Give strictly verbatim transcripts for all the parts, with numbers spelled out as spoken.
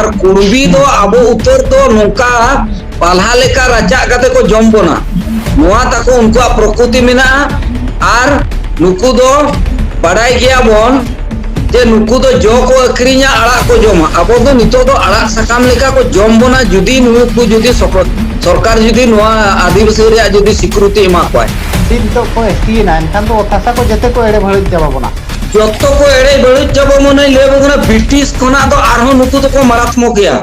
ᱟᱨ ᱠᱩᱲᱵᱤ ᱫᱚ ᱟᱵᱚ ᱩᱛᱟᱹᱨ ᱫᱚ ᱱᱚᱝᱠᱟ ᱯᱟᱞᱦᱟ ᱞᱮᱠᱟ ᱨᱟᱪᱟᱜ ᱠᱟᱛᱮ ᱠᱚ ᱡᱚᱢ ᱵᱚᱱᱟ᱾ ᱱᱚᱣᱟ ᱛᱟᱠᱚ ᱩᱱᱠᱩᱣᱟᱜ ᱯᱨᱚᱠᱨᱤᱛᱤ ᱢᱮᱱᱟᱜᱼᱟ᱾ ᱟᱨ ᱱᱩᱠᱩ ᱫᱚ ᱵᱟᱰᱟᱭ ᱜᱮᱭᱟ ᱵᱚᱱ ᱡᱮ ᱱᱩᱠᱩ ᱫᱚ ᱡᱚ ᱠᱚ ᱟᱹᱠᱷᱨᱤᱧᱟ, ᱟᱲᱟᱜ ᱠᱚ ᱡᱚᱢᱟ᱾ ᱟᱵᱚ ᱫᱚ ᱱᱤᱛᱚᱜ ᱫᱚ ᱟᱲᱟᱜ ᱥᱟᱠᱟᱢ ᱞᱮᱠᱟ ᱠᱚ ᱡᱚᱢ ᱵᱚᱱᱟ᱾ ᱡᱩᱫᱤ ᱱᱩᱠᱩ ᱡᱩᱫᱤ ᱥᱚᱠ-, ᱥᱚᱨᱠᱟᱨ ᱡᱩᱫᱤ ᱱᱚᱣᱟ ᱟᱹᱫᱤᱵᱟᱹᱥᱤ ᱨᱮᱭᱟᱜ ᱡᱩᱫᱤ ᱥᱤᱠᱨᱩᱛᱤ ᱮᱢᱟ ᱠᱚᱣᱟᱭ, ᱥᱤᱢ ᱱᱤᱛᱚᱜ ᱠᱚ ᱮᱥ ᱴᱤ ᱮᱱᱟ, ᱮᱱᱠᱷᱟᱱ ᱫᱚ ᱚᱛ ᱦᱟᱥᱟ ᱠᱚ ᱡᱚᱛᱚ ᱠᱚ ᱮᱲᱮ ᱵᱟᱹᱲᱤᱡ ᱪᱟᱵᱟ ᱵᱚᱱᱟ᱾ ᱡᱚᱛᱚ ᱠᱚ ᱮᱲᱮ ᱵᱟᱹᱲᱤᱡ ᱪᱟᱵᱟ ᱵᱚᱱᱟ᱾ ᱞᱟᱹᱭ ᱟᱵᱚ ᱠᱟᱱᱟ, ᱵᱨᱤᱴᱤᱥ ᱠᱷᱚᱱᱟᱜ ᱫᱚ ᱟᱨᱦᱚᱸ ᱱᱩᱠᱩ ᱫᱚᱠᱚ ᱢᱟᱨᱟᱛᱢᱚᱠ ᱜᱮᱭᱟ᱾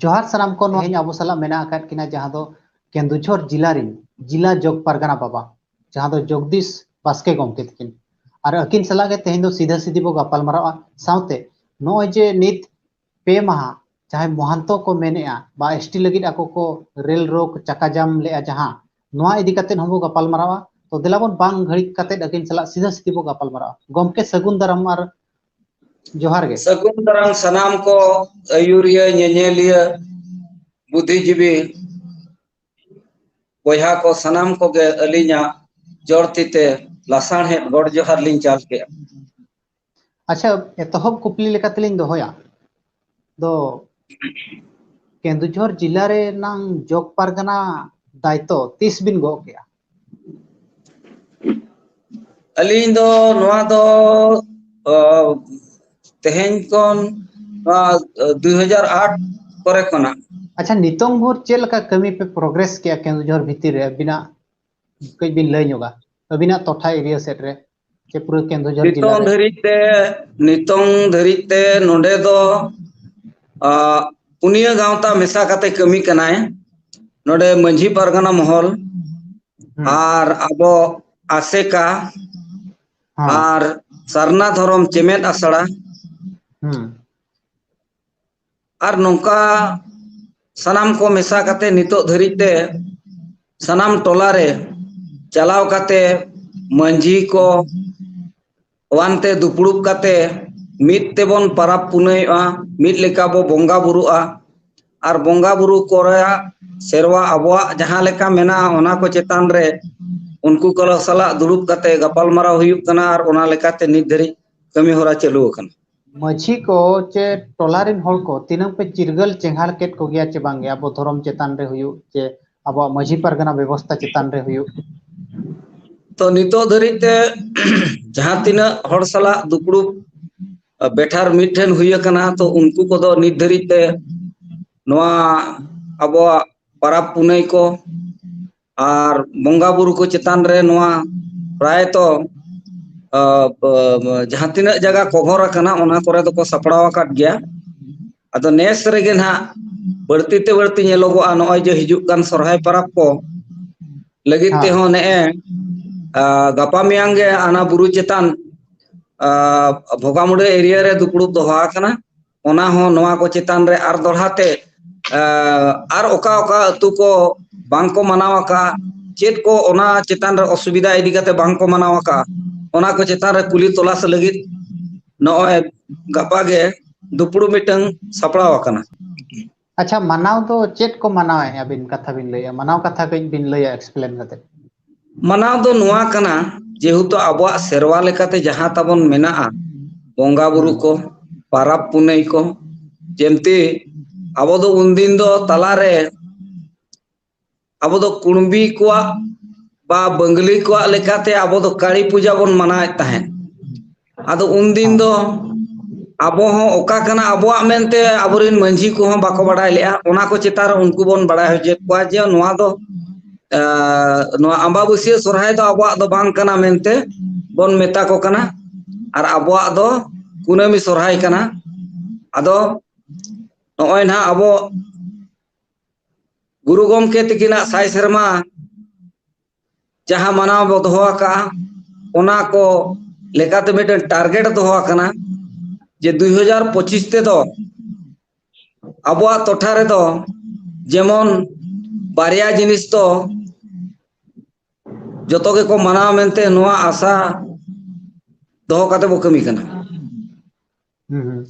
ᱡᱚᱦᱟᱨ ᱥᱟᱱᱟᱢ ᱠᱚ, ᱱᱚᱣᱟ ᱛᱮᱦᱮᱧ ᱟᱵᱚ ᱥᱟᱞᱟᱜ ᱢᱮᱱᱟᱜ ᱟᱠᱟᱫ ᱠᱤᱱᱟ, ᱡᱟᱦᱟᱸ ᱫᱚ ᱠᱮᱱᱫᱩᱡᱷᱚᱨ ᱡᱤᱞᱟ ᱨᱤᱱ ᱡᱤᱞᱟ ᱡᱚᱜᱽ ᱯᱟᱨᱜᱟᱱᱟ ᱵᱟᱵᱟ, ᱡᱟᱦᱟᱸ ᱫᱚ ᱡᱚᱜᱽᱫᱤᱥ ᱵᱟᱥᱠᱮ ᱜᱚᱢᱠᱮ ᱛᱟᱹᱠᱤᱱ᱾ ᱟᱨ ᱟᱹᱠᱤᱱ ᱥᱟᱞᱟᱜ ᱜᱮ ᱛᱮᱦᱮᱧ ᱫᱚ ᱥᱤᱫᱷᱟᱹ ᱥᱤᱫᱷᱤ ᱵᱚ ᱜᱟᱯᱟᱞ ᱢᱟᱨᱟᱣᱟ᱾ ᱥᱟᱶᱛᱮ ᱱᱚᱜᱼᱚᱭ ᱡᱮ ᱱᱤᱛ ᱯᱮ ᱢᱟᱦᱟ ᱡᱟᱦᱟᱸᱭ ᱢᱚᱦᱟᱱᱛᱚ ᱠᱚ ᱢᱮᱱᱮᱜᱼᱟ ᱵᱟ ᱮᱥ ᱴᱤ ᱞᱟᱹᱜᱤᱫ ᱟᱠᱚ ᱠᱚ ᱨᱮᱞ ᱨᱳᱠ ᱪᱟᱠᱟ ᱡᱟᱢ ᱞᱮᱜᱼᱟ ᱡᱟᱦᱟᱸ, ᱱᱚᱣᱟ ᱤᱫᱤ ᱠᱟᱛᱮᱫ ᱦᱚᱸᱵᱚ ᱜᱟᱯᱟᱞ ᱢᱟᱨᱟᱣᱟ᱾ ᱛᱚ ᱫᱮᱞᱟ ᱵᱚᱱ ᱵᱟᱝ ᱜᱷᱟᱹᱲᱤᱠ ᱠᱟᱛᱮᱫ ᱟᱹᱠᱤᱱ ᱥᱟᱞᱟᱜ ᱥᱤᱫᱷᱟᱹ ᱥᱤᱫᱷᱤ ᱵᱚ ᱜᱟᱯᱟᱞ ᱢᱟᱨᱟᱣᱟ᱾ ᱜᱚᱢᱠᱮ, ᱥᱟᱹᱜᱩᱱ ᱫᱟᱨᱟᱢ ᱟᱨ ᱡᱚᱦᱟᱨ ᱜᱮ᱾ ᱥᱟᱹᱜᱩᱱ ᱫᱟᱨᱟᱢ ᱥᱟᱱᱟᱢ ᱠᱚ ᱟᱹᱭᱩᱨᱤᱭᱟᱹ, ᱧᱮᱧᱮᱞᱤᱭᱟᱹ, ᱵᱩᱫᱽᱫᱷᱤᱡᱤᱵᱤ ᱵᱚᱭᱦᱟ ᱠᱚ ᱥᱟᱱᱟᱢ ᱠᱚᱜᱮ ᱟᱹᱞᱤᱧᱟᱜ ᱡᱚᱲ ᱛᱤ ᱛᱮ ᱞᱟᱥᱟᱲᱦᱮᱫ ᱜᱚᱰ ᱡᱚᱦᱟᱨ ᱞᱤᱧ ᱪᱟᱞ ᱠᱮᱜᱼᱟ᱾ ᱟᱪᱪᱷᱟ, ᱮᱛᱚᱦᱚᱵ ᱠᱩᱠᱞᱤ ᱞᱮᱠᱟ ᱛᱮᱞᱤᱧ ᱫᱚᱦᱚᱭᱟ, ᱫᱚ ᱠᱮᱱᱫᱩᱡᱷᱚᱨ ᱡᱤᱞᱟ ᱨᱮᱱᱟᱝ ᱡᱚᱜᱽ ᱯᱟᱨᱜᱟᱱᱟ ᱫᱟᱭᱤᱛᱛᱚ ᱛᱤᱥ ᱵᱤᱱ ᱜᱚᱜ ᱠᱮᱜᱼᱟ? ᱟᱹᱞᱤᱧ ᱫᱚ ᱱᱚᱣᱟ ᱫᱚ, ᱚ, ᱛᱮᱦᱮᱧ ᱠᱷᱚᱱ ᱱᱚᱣᱟ, ᱚ, ᱫᱩᱭ ᱦᱟᱡᱟᱨ ᱟᱴ ᱠᱚᱨᱮ ᱠᱷᱚᱱᱟᱜ᱾ ᱟᱪᱪᱷᱟ, ᱱᱤᱛᱚᱝ ᱵᱷᱳᱨ ᱪᱮᱫ ᱞᱮᱠᱟ ᱠᱟᱹᱢᱤ ᱯᱮ ᱯᱨᱚᱜᱨᱮᱥ ᱠᱮᱜᱼᱟ ᱠᱮᱱᱫᱩᱡᱷᱚᱨ ᱵᱷᱤᱛᱤᱨ ᱨᱮ? ᱟᱹᱵᱤᱱᱟᱜ ᱠᱟᱹᱡ ᱵᱤᱱ ᱞᱟᱹᱭ ᱧᱚᱜᱟ, ᱟᱹᱵᱤᱱᱟᱜ ᱴᱚᱴᱷᱟ ᱮᱨᱤᱭᱟ ᱥᱮᱫ ᱨᱮ, ᱪᱮ ᱯᱩᱨᱟᱹ ᱠᱮᱱᱫᱩᱡᱷᱚᱨ ᱡᱤᱞᱟ ᱱᱤᱛᱚᱝ ᱨᱮ? ᱫᱷᱟᱹᱨᱤᱡ ᱛᱮ, ᱱᱤᱛᱚᱝ ᱫᱷᱟᱹᱨᱤᱡ ᱛᱮ ᱱᱚᱰᱮ ᱫᱚ, ᱟ, ᱯᱩᱱᱭᱟᱹ ᱜᱟᱶᱛᱟ ᱢᱮᱥᱟ ᱠᱟᱛᱮ ᱠᱟᱹᱢᱤ ᱠᱟᱱᱟᱭ᱾ ᱱᱚᱰᱮ ᱢᱟᱹᱡᱷᱤ ᱯᱟᱨᱜᱟᱱᱟ ᱢᱚᱦᱚᱞ, ᱦᱩᱸ᱾ ᱟᱨ ᱟᱵᱚ ᱟᱥᱮᱠᱟ, ᱦᱚᱸ᱾ ᱟᱨ ᱥᱟᱨᱱᱟ ᱫᱷᱚᱨᱚᱢ ᱪᱮᱢᱮᱫ ᱟᱥᱲᱟ, ᱦᱩᱸ᱾ ᱟᱨ ᱱᱚᱝᱠᱟ ᱥᱟᱱᱟᱢ ᱠᱚ ᱢᱮᱥᱟ ᱠᱟᱛᱮ ᱱᱤᱛᱚᱜ ᱫᱷᱟᱹᱨᱤᱡ ᱛᱮ ᱥᱟᱱᱟᱢ ᱴᱚᱞᱟ ᱨᱮ ᱪᱟᱞᱟᱣ ᱠᱟᱛᱮ ᱢᱟᱹᱡᱷᱤ ᱠᱚ ᱟᱱᱛᱮ ᱫᱩᱯᱲᱩᱵ ᱠᱟᱛᱮ ᱢᱤᱫ ᱛᱮᱵᱚᱱ ᱯᱟᱨᱟᱵᱽ ᱯᱩᱱᱟᱹᱭᱚᱜᱼᱟ, ᱢᱤᱫ ᱞᱮᱠᱟ ᱵᱚ ᱵᱚᱸᱜᱟ ᱵᱩᱨᱩᱜᱼᱟ᱾ ᱟᱨ ᱵᱚᱸᱜᱟ ᱵᱩᱨᱩ ᱠᱚᱨᱮᱭᱟᱜ ᱥᱮᱨᱣᱟ ᱟᱵᱚᱣᱟᱜ ᱡᱟᱦᱟᱸ ᱞᱮᱠᱟ ᱢᱮᱱᱟᱜᱼᱟ, ᱚᱱᱟ ᱠᱚ ᱪᱮᱛᱟᱱ ᱨᱮ ᱩᱱᱠᱩ ᱠᱚ ᱥᱟᱞᱟᱜ ᱫᱩᱲᱩᱵ ᱠᱟᱛᱮ ᱜᱟᱯᱟᱞᱢᱟᱨᱟᱣ ᱦᱩᱭᱩᱜ ᱠᱟᱱᱟ᱾ ᱟᱨ ᱚᱱᱟ ᱞᱮᱠᱟᱛᱮ ᱱᱤᱛ ᱫᱷᱟᱹᱨᱤᱡ ᱠᱟᱹᱢᱤ ᱦᱚᱨᱟ ᱪᱟᱹᱞᱩ ᱟᱠᱟᱱᱟ᱾ ᱢᱟᱹᱡᱷᱤ ᱠᱚ ᱪᱮ ᱴᱚᱞᱟ ᱨᱮᱱ ᱦᱚᱲ ᱠᱚ ᱛᱤᱱᱟᱹᱝ ᱯᱮ ᱪᱤᱨᱜᱟᱹᱞ ᱪᱮᱸᱜᱷᱟ ᱠᱮᱫ ᱠᱚᱜᱮᱭᱟ ᱪᱮ ᱵᱟᱝᱜᱮ, ᱟᱵᱚ ᱫᱷᱚᱨᱚᱢ ᱪᱮᱛᱟᱱ ᱨᱮ ᱦᱩᱭᱩᱜ ᱪᱮ ᱟᱵᱚᱣᱟᱜ ᱢᱟᱹᱡᱷᱤ ᱯᱟᱨᱜᱟᱱᱟ ᱵᱮᱵᱚᱥᱛᱷᱟ ᱪᱮᱛᱟᱱ ᱨᱮ ᱦᱩᱭᱩᱜ? ᱛᱚ ᱱᱤᱛᱚᱜ ᱫᱷᱟᱹᱨᱤᱡ ᱛᱮ ᱡᱟᱦᱟᱸ ᱛᱤᱱᱟᱹᱜ ᱦᱚᱲ ᱥᱟᱞᱟᱜ ᱫᱩᱯᱲᱩᱵ ᱵᱮᱴᱷᱟᱨ ᱢᱤᱫ ᱴᱷᱮᱱ ᱦᱩᱭ ᱟᱠᱟᱱᱟ, ᱛᱚ ᱩᱱᱠᱩ ᱠᱚᱫᱚ ᱱᱤᱛ ᱫᱷᱟᱹᱨᱤᱡ ᱛᱮ ᱱᱚᱣᱟ ᱟᱵᱚᱣᱟᱜ ᱯᱟᱨᱟᱵᱽ ᱯᱩᱱᱟᱹᱭ ᱠᱚ ᱟᱨ ᱵᱚᱸᱜᱟ ᱵᱩᱨᱩ ᱠᱚ ᱪᱮᱛᱟᱱ ᱨᱮ ᱱᱚᱣᱟ ᱯᱨᱟᱭᱛᱚ ᱡᱟᱦᱟᱸ ᱛᱤᱱᱟᱹᱜ ᱡᱟᱭᱜᱟ ᱠᱚᱵᱷᱚᱨ ᱟᱠᱟᱱᱟ, ᱚᱱᱟ ᱠᱚᱨᱮ ᱫᱚᱠᱚ ᱥᱟᱯᱲᱟᱣ ᱟᱠᱟᱫ ᱜᱮᱭᱟ᱾ ᱟᱫᱚ ᱱᱮᱥ ᱨᱮᱜᱮ ᱱᱟᱦᱟᱜ ᱵᱟᱹᱲᱛᱤ ᱛᱮ ᱵᱟᱹᱲᱛᱤ ᱧᱮᱞᱚᱜᱚᱜᱼᱟ, ᱱᱚᱜᱼᱚᱭ ᱡᱮ ᱦᱤᱡᱩᱜ ᱠᱟᱱ ᱥᱚᱨᱦᱟᱭ ᱯᱚᱨᱚᱵᱽ ᱠᱚ ᱞᱟᱹᱜᱤᱫ ᱛᱮᱦᱚᱸ ᱱᱮᱜᱼᱮ ᱜᱟᱯᱟ ᱢᱮᱭᱟᱝ ᱜᱮ ᱚᱱᱟ ᱵᱩᱨᱩ ᱪᱮᱛᱟᱱ ᱵᱷᱚᱜᱟᱢᱩᱰᱟᱹ ᱮᱨᱤᱭᱟ ᱨᱮ ᱫᱩᱯᱲᱩᱵ ᱫᱚᱦᱚ ᱟᱠᱟᱱᱟ᱾ ᱚᱱᱟ ᱦᱚᱸ ᱱᱚᱣᱟ ᱠᱚ ᱪᱮᱛᱟᱱ ᱨᱮ ᱟᱨ ᱫᱚᱦᱲᱟ ᱛᱮ ᱟᱨ ᱚᱠᱟ ᱚᱠᱟ ᱟᱹᱛᱩ ᱠᱚ ᱵᱟᱝ ᱠᱚ ᱢᱟᱱᱟᱣ ᱟᱠᱟᱫ, ᱪᱮᱫ ᱠᱚ ᱚᱱᱟ ᱪᱮᱛᱟᱱ ᱨᱮ ᱚᱥᱩᱵᱤᱫᱷᱟ ᱤᱫᱤ ᱠᱟᱛᱮ ᱵᱟᱝ ᱠᱚ ᱢᱟᱱᱟᱣ ᱟᱠᱟᱫ, ᱚᱱᱟ ᱠᱚ ᱪᱮᱛᱟᱱ ᱨᱮ ᱠᱩᱞᱤ ᱛᱚᱞᱟᱥ ᱞᱟᱹᱜᱤᱫ ᱱᱚᱜᱼᱚᱭ ᱜᱟᱯᱟ ᱜᱮ ᱫᱩᱯᱲᱩᱵ ᱢᱤᱫᱴᱟᱝ ᱥᱟᱯᱲᱟᱣ ᱟᱠᱟᱱᱟ᱾ ᱟᱪᱪᱷᱟ, ᱢᱟᱱᱟᱣ ᱫᱚ ᱪᱮᱫ ᱠᱚ ᱢᱟᱱᱟᱣᱮᱫᱼᱟ ᱵᱤᱱ? ᱠᱟᱛᱷᱟ ᱵᱤᱱ ᱞᱟᱹᱭᱟ, ᱢᱟᱱᱟᱣ ᱠᱟᱛᱷᱟ ᱠᱟᱹᱡ ᱵᱤᱱ ᱞᱟᱹᱭᱟ explain ᱠᱟᱛᱮ᱾ ᱢᱟᱱᱟᱣ ᱫᱚ ᱱᱚᱣᱟ ᱠᱟᱱᱟ, ᱡᱮᱦᱮᱛᱩ ᱟᱵᱚᱣᱟᱜ ᱥᱮᱨᱣᱟ ᱞᱮᱠᱟᱛᱮ ᱡᱟᱦᱟᱸ ᱛᱟᱵᱚᱱ ᱢᱮᱱᱟᱜᱼᱟ, ᱵᱚᱸᱜᱟ ᱵᱩᱨᱩ ᱠᱚ, ᱯᱟᱨᱟᱵᱽ ᱯᱩᱱᱟᱹᱭ ᱠᱚ, ᱡᱮᱢᱛᱤ ᱟᱵᱚ ᱫᱚ ᱩᱱᱫᱤᱱ ᱫᱚ ᱛᱟᱞᱟᱨᱮ ᱟᱵᱚ ᱫᱚ ᱠᱩᱬᱵᱤ ᱠᱚᱣᱟᱜ ᱵᱟ ᱵᱟᱝᱜᱟᱞᱤ ᱠᱚᱣᱟᱜ ᱞᱮᱠᱟᱛᱮ ᱟᱵᱚ ᱫᱚ ᱠᱟᱹᱲᱤ ᱯᱩᱡᱟ ᱵᱚᱱ ᱢᱟᱱᱟᱣᱮᱫ ᱛᱟᱦᱮᱸᱫ᱾ ᱟᱫᱚ ᱩᱱᱫᱤᱱ ᱫᱚ ᱟᱵᱚ ᱦᱚᱸ ᱚᱠᱟ ᱠᱟᱱᱟ ᱟᱵᱚᱣᱟᱜ ᱢᱮᱱᱛᱮ ᱟᱵᱚᱨᱮᱱ ᱢᱟᱹᱡᱷᱤ ᱠᱚᱦᱚᱸ ᱵᱟᱠᱚ ᱵᱟᱲᱟᱭ ᱞᱮᱜᱼᱟ᱾ ᱚᱱᱟ ᱠᱚ ᱪᱮᱛᱟᱱ ᱨᱮ ᱩᱱᱠᱩ ᱵᱚᱱ ᱵᱟᱲᱟᱭ ᱦᱚᱪᱚᱭᱮᱫ ᱠᱚᱣᱟ ᱡᱮ ᱱᱚᱣᱟ ᱫᱚ ᱱᱚᱣᱟ ᱟᱢᱵᱟᱵᱟᱹᱥᱭᱟᱹ ᱥᱚᱨᱦᱟᱭ ᱫᱚ ᱟᱵᱚᱣᱟᱜ ᱫᱚ ᱵᱟᱝ ᱠᱟᱱᱟ ᱢᱮᱱᱛᱮ ᱵᱚᱱ ᱢᱮᱛᱟ ᱠᱚ ᱠᱟᱱᱟ, ᱟᱨ ᱟᱵᱚᱣᱟᱜ ᱫᱚ ᱠᱩᱱᱟᱹᱢᱤ ᱥᱚᱨᱦᱟᱭ ᱠᱟᱱᱟ᱾ ᱟᱫᱚ ᱱᱚᱜᱼᱚᱭ ᱱᱟᱦᱟᱜ ᱟᱵᱚ ᱜᱩᱨᱩ ᱜᱚᱢᱠᱮ ᱛᱤᱠᱤᱱᱟᱜ ᱥᱟᱭ ᱥᱮᱨᱢᱟ ᱡᱟᱦᱟᱸ ᱢᱟᱱᱟᱣ ᱵᱚ ᱫᱚᱦᱚ ᱟᱠᱟᱫᱼᱟ, ᱚᱱᱟ ᱠᱚ ᱞᱮᱠᱟᱛᱮ ᱢᱤᱫᱴᱮᱱ target ᱫᱚᱦᱚ ᱟᱠᱟᱱᱟ ᱡᱮ ᱫᱩᱭ ᱦᱟᱡᱟᱨ ᱯᱚᱸᱪᱤᱥ ᱛᱮᱫᱚ ᱟᱵᱚᱣᱟᱜ ᱴᱚᱴᱷᱟ ᱨᱮᱫᱚ ᱡᱮᱢᱚᱱ ᱵᱟᱨᱭᱟ ᱡᱤᱱᱤᱥ ᱫᱚ ᱡᱚᱛᱚ ᱜᱮᱠᱚ ᱢᱟᱱᱟᱣᱟ ᱢᱮᱱᱛᱮ ᱱᱚᱣᱟ ᱟᱥᱟ ᱫᱚᱦᱚ ᱠᱟᱛᱮ ᱵᱚ ᱠᱟᱹᱢᱤ ᱠᱟᱱᱟ᱾ ᱦᱩᱸ ᱦᱩᱸ᱾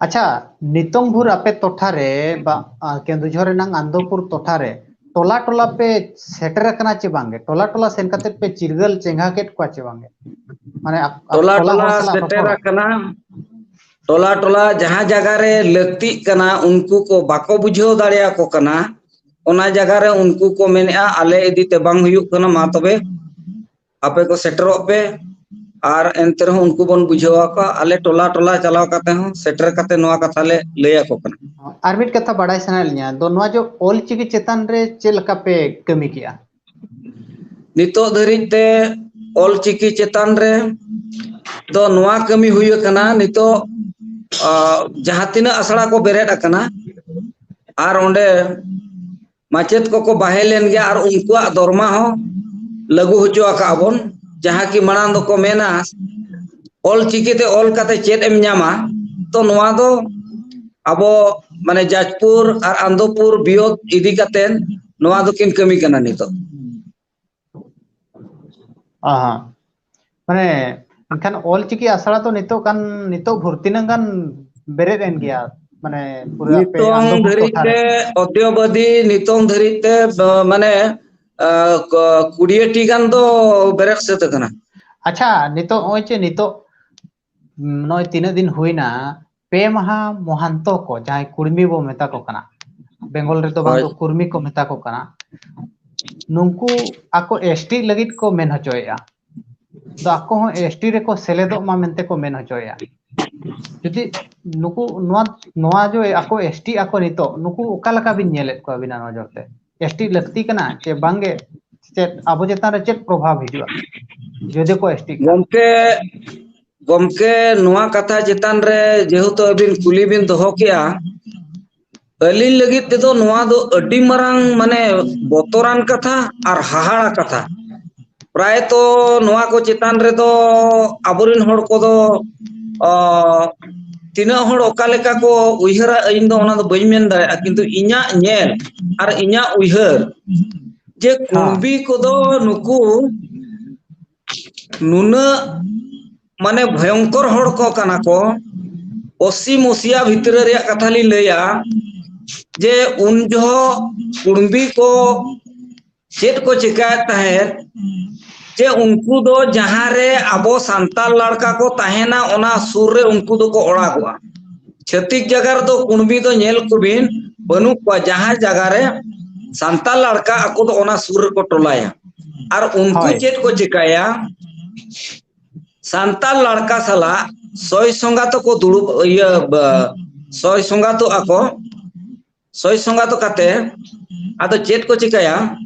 ᱟᱪᱪᱷᱟ, ᱱᱤᱛᱚᱝ ᱵᱷᱳᱨ ᱟᱯᱮ ᱴᱚᱴᱷᱟ ᱨᱮ ᱵᱟ, ᱟ, ᱠᱮᱸᱫᱩᱡᱷᱚᱨ ᱨᱮᱱᱟᱝ ᱟᱱᱫᱚᱯᱩᱨ ᱴᱚᱴᱷᱟ ᱨᱮ ᱴᱚᱞᱟ ᱴᱚᱞᱟ ᱯᱮ ᱥᱮᱴᱮᱨ ᱟᱠᱟᱱᱟ ᱪᱮ ᱵᱟᱝᱜᱮ? ᱴᱚᱞᱟ ᱴᱚᱞᱟ ᱥᱮᱱ ᱠᱟᱛᱮ ᱯᱮ ᱪᱤᱨᱜᱟᱹᱞ ᱪᱮᱸᱜᱷᱟ ᱠᱮᱫ ᱠᱚᱣᱟ ᱪᱮ ᱵᱟᱝᱜᱮ? ᱢᱟᱱᱮ ᱟᱯ-, ᱟᱯ-, ᱴᱚᱞᱟ ᱴᱚᱞᱟ ᱴᱚᱞᱟ ᱦᱚᱲ ᱥᱟᱞᱟᱜ ᱥᱮᱴᱮᱨ ᱨᱚᱯᱚᱲ? ᱟᱠᱟᱱᱟ᱾ ᱴᱚᱞᱟ ᱴᱚᱞᱟ ᱡᱟᱦᱟᱸ ᱡᱟᱭᱜᱟ ᱨᱮ ᱞᱟᱹᱠᱛᱤᱜ ᱠᱟᱱᱟ, ᱩᱱᱠᱩ ᱠᱚ ᱵᱟᱠᱚ ᱵᱩᱡᱷᱟᱹᱣ ᱫᱟᱲᱮᱭᱟᱠᱚ ᱠᱟᱱᱟ, ᱚᱱᱟ ᱡᱟᱭᱜᱟ ᱨᱮ ᱩᱱᱠᱩ ᱠᱚ ᱢᱮᱱᱮᱫᱼᱟ, "ᱟᱞᱮ ᱤᱫᱤ ᱛᱮ ᱵᱟᱝ ᱦᱩᱭᱩᱜ ᱠᱟᱱᱟ, ᱢᱟ ᱛᱚᱵᱮ ᱟᱯᱮ ᱠᱚ ᱥᱮᱴᱮᱨᱚᱜ ᱯᱮ, ᱟᱨ ᱮᱱᱛᱮ ᱨᱮᱦᱚᱸ ᱩᱱᱠᱩ ᱵᱚᱱ ᱵᱩᱡᱷᱟᱹᱣ ᱟᱠᱚᱣᱟ, ᱟᱞᱮ ᱴᱚᱞᱟ ᱴᱚᱞᱟ ᱪᱟᱞᱟᱣ ᱠᱟᱛᱮ ᱦᱚᱸ ᱥᱮᱴᱮᱨ ᱠᱟᱛᱮ ᱱᱚᱣᱟ ᱠᱟᱛᱷᱟ ᱞᱮ ᱞᱟᱹᱭ ᱟᱠᱚ ᱠᱟᱱᱟ᱾" ᱟᱨ ᱢᱤᱫ ᱠᱟᱛᱷᱟ ᱵᱟᱲᱟᱭ ᱥᱟᱱᱟᱭᱮᱫ ᱞᱤᱧᱟ, ᱫᱚ ᱱᱚᱣᱟ ᱡᱮ ᱚᱞ ᱪᱤᱠᱤ ᱪᱮᱛᱟᱱ ᱨᱮ ᱪᱮᱫ ᱞᱮᱠᱟ ᱯᱮ ᱠᱟᱹᱢᱤ ᱠᱮᱜᱼᱟ? ᱱᱤᱛᱚᱜ ᱫᱷᱟᱹᱨᱤᱡ ᱛᱮ ᱚᱞ ᱪᱤᱠᱤ ᱪᱮᱛᱟᱱ ᱨᱮ ᱫᱚ ᱱᱚᱣᱟ ᱠᱟᱹᱢᱤ ᱦᱩᱭ ᱟᱠᱟᱱᱟ, ᱱᱤᱛᱚᱜ, ᱟ, ᱡᱟᱦᱟᱸ ᱛᱤᱱᱟᱹᱜ ᱟᱥᱲᱟ ᱠᱚ ᱵᱮᱨᱮᱫ ᱟᱠᱟᱱᱟ, ᱟᱨ ᱚᱸᱰᱮ ᱢᱟᱪᱮᱫ ᱠᱚᱠᱚ ᱵᱟᱦᱮᱞ ᱞᱮᱱ ᱜᱮᱭᱟ, ᱟᱨ ᱩᱱᱠᱩᱣᱟᱜ ᱫᱚᱨᱢᱟ ᱦᱚᱸ ᱞᱟᱹᱜᱩ ᱦᱚᱪᱚ ᱟᱠᱟᱫᱼᱟ ᱵᱚᱱ᱾ ᱡᱟᱦᱟᱸ ᱠᱤ ᱢᱟᱲᱟᱝ ᱫᱚᱠᱚ ᱢᱮᱱᱟ, ᱚᱞ ᱪᱤᱠᱤ ᱛᱮ ᱚᱞ ᱠᱟᱛᱮ ᱪᱮᱫ ᱮᱢ ᱧᱟᱢᱟ? ᱛᱚ ᱱᱚᱣᱟ ᱫᱚ ᱟᱵᱚ, ᱢᱟᱱᱮ, ᱡᱟᱡᱽᱯᱩᱨ ᱟᱨ ᱟᱱᱫᱚᱯᱩᱨ ᱵᱤᱭᱳᱜ ᱤᱫᱤ ᱠᱟᱛᱮ ᱱᱚᱣᱟ ᱫᱚᱠᱤᱱ ᱠᱟᱹᱢᱤ ᱠᱟᱱᱟ ᱱᱤᱛᱚᱜ᱾ ᱟᱦᱟ᱾ ᱢᱟᱱᱮ, ᱮᱱᱠᱷᱟᱱ ᱚᱞ ᱪᱤᱠᱤ ᱟᱥᱲᱟ ᱫᱚ ᱱᱤᱛᱚᱜ ᱜᱟᱱ, ᱱᱤᱛᱚᱜ ᱵᱷᱳᱨ ᱛᱤᱱᱟᱹᱜ ᱜᱟᱱ ᱵᱮᱨᱮᱫ ᱮᱱ ᱜᱮᱭᱟ? ᱢᱟᱱᱮ, ᱯᱩᱨᱟᱹ ᱟᱯᱮ ᱱᱤᱛᱚᱝ ᱟᱱᱫᱚᱯᱩᱨ ᱫᱷᱟᱹᱨᱤᱡ ᱴᱚᱴᱷᱟ ᱨᱮ? ᱛᱮ, ᱚᱫᱽᱭᱚᱵᱟᱫᱤ ᱱᱤᱛᱚᱝ ᱫᱷᱟᱹᱨᱤᱡ ᱛᱮ, ᱵ-, ᱢᱟᱱᱮ, ᱟ, ᱠᱚ-, ᱠᱩᱲᱤᱭᱟᱹ ᱴᱤ ᱜᱟᱱ ᱫᱚ ᱵᱮᱨᱮᱫ ᱥᱟᱹᱛ ᱟᱠᱟᱱᱟ᱾ ᱟᱪᱪᱷᱟ, ᱱᱤᱛᱚᱜ ᱱᱚᱜᱼᱚᱭ ᱡᱮ ᱱᱤᱛᱚᱜ, ᱩᱢ, ᱱᱚᱜᱼᱚᱭ ᱛᱤᱱᱟᱹᱜ ᱫᱤᱱ ᱦᱩᱭᱱᱟ, ᱯᱮ ᱢᱟᱦᱟ ᱢᱚᱦᱟᱱᱛᱚ ᱠᱚ, ᱡᱟᱦᱟᱸᱭ ᱠᱩᱲᱢᱤ ᱵᱚ ᱢᱮᱛᱟ ᱠᱚ ᱠᱟᱱᱟ, ᱵᱮᱝᱜᱚᱞ ᱨᱮᱫᱚ ᱵᱟᱝ ᱦᱳᱭ᱾ ᱫᱚ ᱠᱩᱨᱢᱤ ᱠᱚ ᱢᱮᱛᱟ ᱠᱚ ᱠᱟᱱᱟ, ᱱᱩᱠᱩ ᱟᱠᱚ ᱮᱥ ᱴᱤ ᱞᱟᱹᱜᱤᱫ ᱠᱚ ᱢᱮᱱ ᱦᱚᱪᱚᱭᱮᱫᱼᱟ, ᱫᱚ ᱟᱠᱚ ᱦᱚᱸ ᱮᱥ ᱴᱤ ᱨᱮᱠᱚ ᱥᱮᱞᱮᱫᱚᱜ ᱢᱟ ᱢᱮᱱᱛᱮ ᱠᱚ ᱢᱮᱱ ᱦᱚᱪᱚᱭᱮᱫᱼᱟ᱾ ᱡᱩᱫᱤ ᱱᱩᱠᱩ ᱱᱚᱣᱟ, ᱱᱚᱣᱟ ᱡᱮ ᱟᱠᱚ ᱮᱥ ᱴᱤ ᱟᱠᱚ ᱱᱤᱛᱚᱜ, ᱱᱩᱠᱩ ᱚᱠᱟ ᱞᱮᱠᱟ ᱵᱤᱱ ᱧᱮᱞᱮᱫ ᱠᱚᱣᱟ ᱟᱹᱵᱤᱱᱟᱜ ᱱᱚᱡᱚᱨ ᱛᱮ? ᱮᱥ ᱴᱤ ᱞᱟᱹᱠᱛᱤ ᱠᱟᱱᱟ ᱪᱮ ᱵᱟᱝᱜᱮ? ᱪᱮᱫ ᱟᱵᱚ ᱪᱮᱛᱟᱱ ᱨᱮ ᱪᱮᱫ ᱯᱨᱚᱵᱷᱟᱵᱽ ᱦᱤᱡᱩᱜᱼᱟ ᱡᱩᱫᱤ ᱠᱚ ᱮᱥ ᱴᱤ ᱠᱷᱟᱱ? ᱜᱚᱢᱠᱮ, ᱜᱚᱢᱠᱮ, ᱱᱚᱣᱟ ᱠᱟᱛᱷᱟ ᱪᱮᱛᱟᱱ ᱨᱮ ᱡᱮᱦᱮᱛᱩ ᱟᱹᱵᱤᱱ ᱠᱩᱞᱤ ᱵᱤᱱ ᱫᱚᱦᱚ ᱠᱮᱜᱼᱟ, ᱟᱹᱞᱤᱧ ᱞᱟᱹᱜᱤᱫ ᱛᱮᱫᱚ ᱱᱚᱣᱟ ᱫᱚ ᱟᱹᱰᱤ ᱢᱟᱨᱟᱝ, ᱢᱟᱱᱮ, ᱵᱚᱛᱚᱨᱟᱱ ᱠᱟᱛᱷᱟ ᱟᱨ ᱦᱟᱦᱟᱲᱟ ᱠᱟᱛᱷᱟ᱾ ᱯᱨᱟᱭᱛᱚ ᱱᱚᱣᱟ ᱠᱚ ᱪᱮᱛᱟᱱ ᱨᱮᱫᱚ ᱟᱵᱚᱨᱮᱱ ᱦᱚᱲ ᱠᱚᱫᱚ, ᱚ, ᱛᱤᱱᱟᱹᱜ ᱦᱚᱲ ᱚᱠᱟ ᱞᱮᱠᱟ ᱠᱚ ᱩᱭᱦᱟᱹᱨᱟ, ᱤᱧ ᱫᱚ ᱚᱱᱟ ᱫᱚ ᱵᱟᱹᱧ ᱢᱮᱱ ᱫᱟᱲᱮᱭᱟᱜᱼᱟ, ᱠᱤᱱᱛᱩ ᱤᱧᱟᱹᱜ ᱧᱮᱞ ᱟᱨ ᱤᱧᱟᱹᱜ ᱩᱭᱦᱟᱹᱨ ᱡᱮ ᱦᱮᱸ᱾ ᱠᱩᱬᱵᱤ ᱠᱚᱫᱚ ᱱᱩᱠᱩ ᱱᱩᱱᱟᱹᱜ, ᱢᱟᱱᱮ, ᱵᱷᱚᱭᱚᱝᱠᱚᱨ ᱦᱚᱲ ᱠᱚ ᱠᱟᱱᱟ ᱠᱚ᱾ ᱚᱥᱤ ᱢᱚᱥᱤᱭᱟ ᱵᱷᱤᱛᱨᱤ ᱨᱮᱭᱟᱜ ᱠᱟᱛᱷᱟ ᱞᱤᱧ ᱞᱟᱹᱭᱟ ᱡᱮ ᱩᱱ ᱡᱚᱦᱚᱜ ᱠᱩᱬᱵᱤ ᱠᱚ ᱪᱮᱫ ᱠᱚ ᱪᱮᱠᱟᱭᱮᱫ ᱛᱟᱦᱮᱸᱫ, ᱡᱮ ᱩᱱᱠᱩ ᱫᱚ ᱡᱟᱦᱟᱸ ᱨᱮ ᱟᱵᱚ ᱥᱟᱱᱛᱟᱲ ᱞᱟᱲᱠᱟ ᱠᱚ ᱛᱟᱦᱮᱱᱟ, ᱚᱱᱟ ᱥᱩᱨ ᱨᱮ ᱩᱱᱠᱩ ᱫᱚᱠᱚ ᱚᱲᱟᱜᱚᱜᱼᱟ᱾ ᱪᱷᱟᱹᱛᱤᱠ ᱡᱟᱭᱜᱟ ᱨᱮᱫᱚ ᱠᱩᱬᱵᱤ ᱫᱚ ᱧᱮᱞ ᱠᱚᱵᱤᱱ, ᱵᱟᱹᱱᱩᱜ ᱠᱚᱣᱟ᱾ ᱡᱟᱦᱟᱸ ᱡᱟᱭᱜᱟ ᱨᱮ ᱥᱟᱱᱛᱟᱲ ᱞᱟᱲᱠᱟ, ᱟᱠᱚ ᱫᱚ ᱚᱱᱟ ᱥᱩᱨ ᱨᱮᱠᱚ ᱴᱚᱞᱟᱭᱟ᱾ ᱟᱨ ᱩᱱᱠᱩ ᱦᱳᱭ᱾ ᱪᱮᱫ ᱠᱚ ᱪᱤᱠᱟᱹᱭᱟ? ᱥᱟᱱᱛᱟᱲ ᱞᱟᱲᱠᱟ ᱥᱟᱞᱟᱜ ᱥᱚᱭ ᱥᱚᱸᱜᱟᱛ ᱠᱚ ᱫᱩᱲᱩᱵ, ᱤᱭᱟᱹ, ᱵᱟ-, ᱥᱚᱭ ᱥᱚᱸᱜᱟᱛᱚᱜ ᱟᱠᱚ᱾ ᱥᱚᱭ ᱥᱚᱸᱜᱟᱛᱚᱜ ᱠᱟᱛᱮ ᱟᱫᱚ ᱪᱮᱫ ᱠᱚ ᱪᱤᱠᱟᱹᱭᱟ?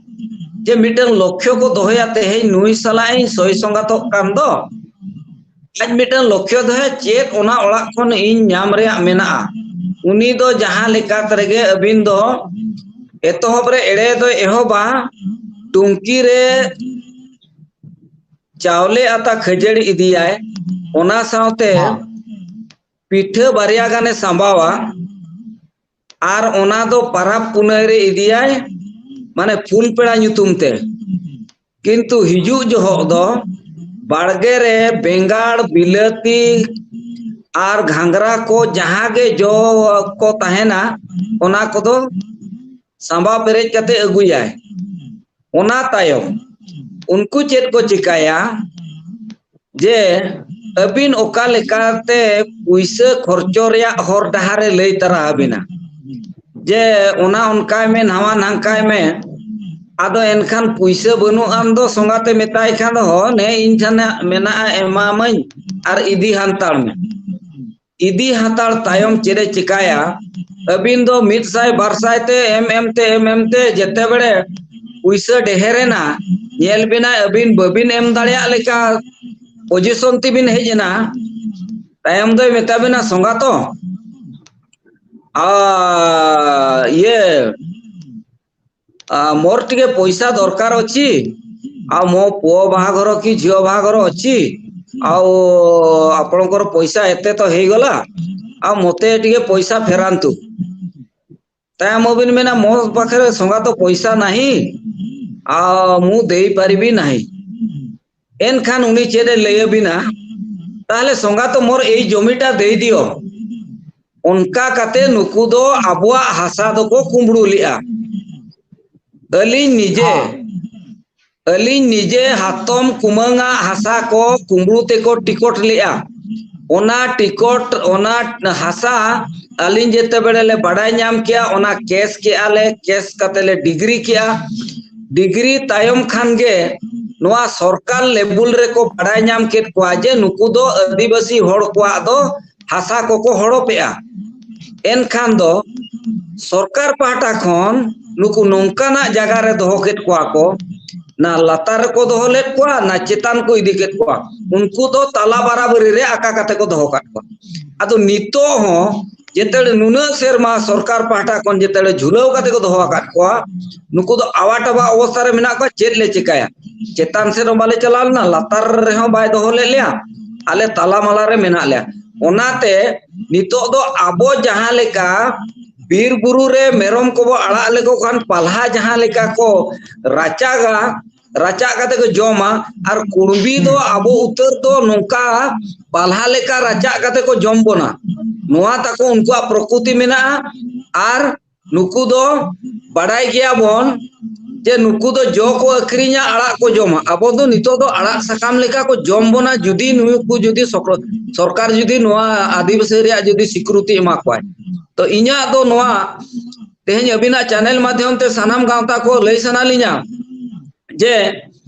ᱡᱮ ᱢᱤᱫᱴᱟᱝ ᱞᱚᱠᱠᱷᱚ ᱠᱚ ᱫᱚᱦᱚᱭᱟ, ᱛᱮᱦᱮᱧ ᱱᱩᱭ ᱥᱟᱞᱟᱜ ᱤᱧ ᱥᱚᱭ ᱥᱚᱸᱜᱟᱛᱚᱜ ᱠᱟᱱ ᱫᱚ, ᱟᱡ ᱢᱤᱫᱴᱟᱝ ᱞᱚᱠᱠᱷᱚ ᱫᱚᱦᱚᱭᱟ, ᱪᱮᱫ ᱚᱱᱟ ᱚᱲᱟᱜ ᱠᱷᱚᱱ ᱤᱧ ᱧᱟᱢ ᱨᱮᱭᱟᱜ ᱢᱮᱱᱟᱜᱼᱟ᱾ ᱩᱱᱤ ᱫᱚ ᱡᱟᱦᱟᱸ ᱞᱮᱠᱟ ᱨᱮᱜᱮ ᱟᱹᱵᱤᱱ ᱫᱚ ᱮᱛᱚᱦᱚᱵ ᱨᱮ ᱮᱲᱮ ᱫᱚᱭ ᱮᱦᱚᱵᱟ, ᱴᱩᱝᱠᱤ ᱨᱮ ᱪᱟᱣᱞᱮ ᱟᱛᱟ ᱠᱷᱟᱹᱡᱟᱹᱲᱤ ᱤᱫᱤᱭᱟᱭ, ᱚᱱᱟ ᱥᱟᱶᱛᱮ ᱦᱚᱸ᱾ ᱯᱤᱴᱷᱟᱹ ᱵᱟᱨᱭᱟ ᱜᱟᱱᱮ ᱥᱟᱸᱵᱟᱣᱟ, ᱟᱨ ᱚᱱᱟ ᱫᱚ ᱯᱟᱨᱟᱵᱽ ᱯᱩᱱᱟᱹᱭ ᱨᱮ ᱤᱫᱤᱭᱟᱭ, ᱢᱟᱱᱮ ᱯᱷᱩᱞ ᱯᱮᱲᱟ ᱧᱩᱛᱩᱢ ᱛᱮ᱾ ᱠᱤᱱᱛᱩ ᱦᱤᱡᱩᱜ ᱡᱚᱦᱚᱜ ᱫᱚ ᱵᱟᱲᱜᱮ ᱨᱮ ᱵᱮᱸᱜᱟᱲ, ᱵᱤᱞᱟᱹᱛᱤ ᱟᱨ ᱜᱷᱟᱸᱜᱽᱨᱟ ᱠᱚ, ᱡᱟᱦᱟᱸ ᱜᱮ ᱡᱚ ᱠᱚ ᱛᱟᱦᱮᱱᱟ, ᱚᱱᱟ ᱠᱚᱫᱚ ᱥᱟᱸᱵᱟᱣ ᱯᱮᱨᱮᱡ ᱠᱟᱛᱮ ᱟᱹᱜᱩᱭᱟᱭ᱾ ᱚᱱᱟ ᱛᱟᱭᱚᱢ ᱩᱱᱠᱩ ᱪᱮᱫ ᱠᱚ ᱪᱤᱠᱟᱹᱭᱟ? ᱡᱮ ᱟᱹᱵᱤᱱ ᱚᱠᱟ ᱞᱮᱠᱟᱛᱮ ᱯᱩᱭᱥᱟᱹ ᱠᱷᱚᱨᱪᱚ ᱨᱮᱭᱟᱜ ᱦᱚᱨ ᱰᱟᱦᱟᱨᱮ ᱞᱟᱹᱭ ᱛᱟᱨᱟ ᱟᱹᱵᱤᱱᱟ, ᱡᱮ ᱚᱱᱟ ᱚᱱᱠᱟᱭ ᱢᱮ, ᱱᱟᱣᱟ ᱱᱟᱝᱠᱟᱭ ᱢᱮ᱾ ᱟᱫᱚ ᱮᱱᱠᱷᱟᱱ ᱯᱩᱭᱥᱟᱹ ᱵᱟᱹᱱᱩᱜ ᱟᱱ ᱫᱚ ᱥᱚᱸᱜᱟᱛᱮ ᱢᱮᱛᱟᱭ ᱠᱷᱟᱱ ᱫᱚ, "ᱦᱚᱸ, ᱱᱮ ᱤᱧ ᱴᱷᱮᱱ ᱢᱮᱱᱟᱜᱼᱟ, ᱮᱢᱟᱢᱟᱹᱧ, ᱟᱨ ᱤᱫᱤ ᱦᱟᱛᱟᱲ ᱢᱮ᱾" ᱤᱫᱤ ᱦᱟᱛᱟᱲ ᱛᱟᱭᱚᱢ ᱪᱮᱫ ᱮ ᱪᱤᱠᱟᱭᱟ? ᱟᱹᱵᱤᱱ ᱫᱚ ᱢᱤᱫ ᱥᱟᱭ ᱵᱟᱨ ᱥᱟᱭ ᱛᱮ ᱮᱢ ᱮᱢ ᱛᱮ, ᱮᱢ ᱮᱢ ᱛᱮ, ᱡᱮᱛᱮ ᱵᱮᱲᱮ ᱯᱩᱭᱥᱟᱹ ᱰᱷᱮᱨ ᱮᱱᱟ, ᱧᱮᱞ ᱵᱤᱱᱟ ᱟᱹᱵᱤᱱ ᱵᱟᱹᱵᱤᱱ ᱮᱢ ᱫᱟᱲᱮᱭᱟᱜ ᱞᱮᱠᱟ ᱯᱚᱡᱤᱥᱚᱱ ᱛᱮᱵᱤᱱ ᱦᱮᱡ ᱮᱱᱟ, ᱛᱟᱭᱚᱢ ᱫᱚᱭ ᱢᱮᱛᱟ ᱵᱤᱱᱟ, "ᱥᱚᱸᱜᱟᱛᱚ, ᱟ, ᱤᱭᱟᱹ, ᱟ, ମୋର ଟିକେ ପଇସା ଦରକାର ଅଛି, ଆଉ ମୋ ପୁଅ ବାହାଘର କି ଝିଅ ବାହାଘର ଅଛି, ଆଉ ଆପଣଙ୍କର ପଇସା ଏତେ ତ ହେଇଗଲା, ଆଉ ମୋତେ ଟିକେ ପଇସା ଫେରାନ୍ତୁ।" ତାହେଲେ ମୁଁ ବିନ୍ ମେନା, "ମୋ ପାଖରେ ସଙ୍ଗାତ ପଇସା ନାହିଁ, ଆଉ ମୁଁ ଦେଇପାରିବି ନାହିଁ।" ଏନଖାନ ଉନି ᱪᱮᱫ ᱮ ᱞᱟᱹᱭ ᱟᱹᱵᱤᱱᱟ, "ତାହେଲେ ସଙ୍ଗାତ, ମୋର ଏଇ ᱡᱚᱢᱤᱴᱟ ᱫᱮᱭ ᱫᱤᱭᱚ।" ᱚᱱᱠᱟ ᱠᱟᱛᱮ ᱱᱩᱠᱩ ᱫᱚ ᱟᱵᱚᱣᱟᱜ ᱦᱟᱥᱟ ᱫᱚᱠᱚ ᱠᱩᱢᱵᱽᱲᱩ ᱞᱮᱜᱼᱟ᱾ ᱟᱹᱞᱤᱧ ᱱᱤᱡᱮ ᱦᱚᱸ᱾ ᱟᱹᱞᱤᱧ ᱱᱤᱡᱮ ᱦᱟᱛᱚᱢ ᱠᱩᱢᱟᱹᱝᱟᱜ ᱦᱟᱥᱟ ᱠᱚ ᱠᱩᱢᱵᱽᱲᱩ ᱛᱮᱠᱚ ᱴᱤᱠᱚᱴ ᱞᱮᱜᱼᱟ᱾ ᱚᱱᱟ ᱴᱤᱠᱚᱴ, ᱚᱱᱟ ᱦᱟᱥᱟ ᱟᱹᱞᱤᱧ ᱡᱮᱛᱮ ᱵᱮᱲᱮ ᱞᱮ ᱵᱟᱰᱟᱭ ᱧᱟᱢ ᱠᱮᱜᱼᱟ, ᱚᱱᱟ ᱠᱮᱥ ᱠᱮᱜᱼᱟ ᱞᱮ, ᱠᱮᱥ ᱠᱟᱛᱮ ᱞᱮ ᱰᱤᱜᱽᱨᱤ ᱠᱮᱜᱼᱟ᱾ ᱰᱤᱜᱽᱨᱤ ᱛᱟᱭᱚᱢ ᱠᱷᱟᱱ ᱜᱮ ᱱᱚᱣᱟ ᱥᱚᱨᱠᱟᱨ ᱞᱮᱵᱩᱞ ᱨᱮᱠᱚ ᱵᱟᱰᱟᱭ ᱧᱟᱢ ᱠᱮᱫ ᱠᱚᱣᱟ ᱡᱮ ᱱᱩᱠᱩ ᱫᱚ ᱟᱹᱫᱤᱵᱟᱹᱥᱤ ᱦᱚᱲ ᱠᱚᱣᱟᱜ ᱫᱚ ᱦᱟᱥᱟ ᱠᱚᱠᱚ ᱦᱚᱲᱚᱯᱮᱜᱼᱟ᱾ ᱮᱱᱠᱷᱟᱱ ᱫᱚ ᱥᱚᱨᱠᱟᱨ ᱯᱟᱦᱴᱟ ᱠᱷᱚᱱ ᱱᱩᱠᱩ ᱱᱚᱝᱠᱟᱱᱟᱜ ᱡᱟᱭᱜᱟ ᱨᱮ ᱫᱚᱦᱚ ᱠᱮᱫ ᱠᱚᱣᱟ ᱠᱚ, ᱱᱟ ᱞᱟᱛᱟᱨ ᱨᱮᱠᱚ ᱫᱚᱦᱚ ᱞᱮᱫ ᱠᱚᱣᱟ, ᱱᱟ ᱪᱮᱛᱟᱱ ᱠᱚ ᱤᱫᱤ ᱠᱮᱫ ᱠᱚᱣᱟ᱾ ᱩᱱᱠᱩ ᱫᱚ ᱛᱟᱞᱟ ᱵᱟᱨᱟᱵᱟᱹᱨᱤ ᱨᱮ ᱟᱠᱟ ᱠᱟᱛᱮ ᱠᱚ ᱫᱚᱦᱚ ᱠᱟᱫ ᱠᱚᱣᱟ᱾ ᱟᱫᱚ ᱱᱤᱛᱚᱜ ᱦᱚᱸ ᱡᱮᱛᱮ ᱱᱩᱱᱟᱹᱜ ᱥᱮᱨᱢᱟ ᱥᱚᱨᱠᱟᱨ ᱯᱟᱦᱴᱟ ᱠᱷᱚᱱ ᱡᱮᱛᱮ ᱡᱷᱩᱞᱟᱹᱣ ᱠᱟᱛᱮ ᱠᱚ ᱫᱚᱦᱚ ᱟᱠᱟᱫ ᱠᱚᱣᱟ, ᱱᱩᱠᱩ ᱫᱚ ᱟᱣᱟ ᱴᱟᱵᱟ ᱚᱵᱚᱥᱛᱟ ᱨᱮ ᱢᱮᱱᱟᱜ ᱠᱚᱣᱟ᱾ ᱪᱮᱫ ᱞᱮ ᱪᱤᱠᱟᱹᱭᱟ? ᱪᱮᱛᱟᱱ ᱥᱮᱫ ᱦᱚᱸ ᱵᱟᱞᱮ ᱪᱟᱞᱟᱣ ᱞᱮᱱᱟ, ᱞᱟᱛᱟᱨ ᱨᱮᱦᱚᱸ ᱵᱟᱭ ᱫᱚᱦᱚ ᱞᱮᱫ ᱞᱮᱭᱟ, ᱟᱞᱮ ᱛᱟᱞᱟ ᱢᱟᱞᱟ ᱨᱮ ᱢᱮᱱᱟᱜ ᱞᱮᱭᱟ᱾ ᱚᱱᱟᱛᱮ ᱱᱤᱛᱚᱜ ᱫᱚ ᱟᱵᱚ ᱡᱟᱦᱟᱸ ᱞᱮᱠᱟ ᱵᱤᱨ ᱵᱩᱨᱩ ᱨᱮ ᱢᱮᱨᱚᱢ ᱠᱚᱵᱚ ᱟᱲᱟᱜ ᱞᱮᱠᱚ ᱠᱷᱟᱱ ᱯᱟᱞᱦᱟ ᱡᱟᱦᱟᱸ ᱞᱮᱠᱟ ᱠᱚ ᱨᱟᱪᱟᱜᱟ, ᱨᱟᱪᱟᱜ ᱠᱟᱛᱮ ᱠᱚ ᱡᱚᱢᱟ, ᱟᱨ ᱠᱩᱬᱵᱤ ᱫᱚ ᱟᱵᱚ ᱩᱛᱟᱹᱨ ᱫᱚ ᱱᱚᱝᱠᱟ ᱯᱟᱞᱦᱟ ᱞᱮᱠᱟ ᱨᱟᱪᱟᱜ ᱠᱟᱛᱮ ᱠᱚ ᱡᱚᱢ ᱵᱚᱱᱟ᱾ ᱱᱚᱣᱟ ᱛᱟᱠᱚ ᱩᱱᱠᱩᱣᱟᱜ ᱯᱨᱚᱠᱨᱤᱛᱤ ᱢᱮᱱᱟᱜᱼᱟ᱾ ᱟᱨ ᱱᱩᱠᱩ ᱫᱚ ᱵᱟᱰᱟᱭ ᱜᱮᱭᱟ ᱵᱚᱱ ᱡᱮ ᱱᱩᱠᱩ ᱫᱚ ᱡᱚ ᱠᱚ ᱟᱹᱠᱷᱨᱤᱧᱟ, ᱟᱲᱟᱜ ᱠᱚ ᱡᱚᱢᱟ᱾ ᱟᱵᱚ ᱫᱚ ᱱᱤᱛᱚᱜ ᱫᱚ ᱟᱲᱟᱜ ᱥᱟᱠᱟᱢ ᱞᱮᱠᱟ ᱠᱚ ᱡᱚᱢ ᱵᱚᱱᱟ, ᱡᱩᱫᱤ ᱱᱩᱠᱩ ᱡᱩᱫᱤ ᱥᱚᱠᱨᱚ-, ᱥᱚᱨᱠᱟᱨ ᱡᱩᱫᱤ ᱱᱚᱣᱟ ᱟᱹᱫᱤᱵᱟᱹᱥᱤ ᱨᱮᱭᱟᱜ ᱡᱩᱫᱤ ᱥᱤᱠᱨᱩᱛᱤ ᱮᱢᱟ ᱠᱚᱣᱟᱭ᱾ ᱛᱚ ᱤᱧᱟᱹᱜ ᱫᱚ ᱱᱚᱣᱟ ᱛᱮᱦᱮᱧ ᱟᱹᱵᱤᱱᱟᱜ ᱪᱮᱱᱮᱞ ᱢᱟᱫᱽᱫᱷᱚᱢ ᱛᱮ ᱥᱟᱱᱟᱢ ᱜᱟᱶᱛᱟ ᱠᱚ ᱞᱟᱹᱭ ᱥᱟᱱᱟ ᱞᱤᱧᱟ ᱡᱮ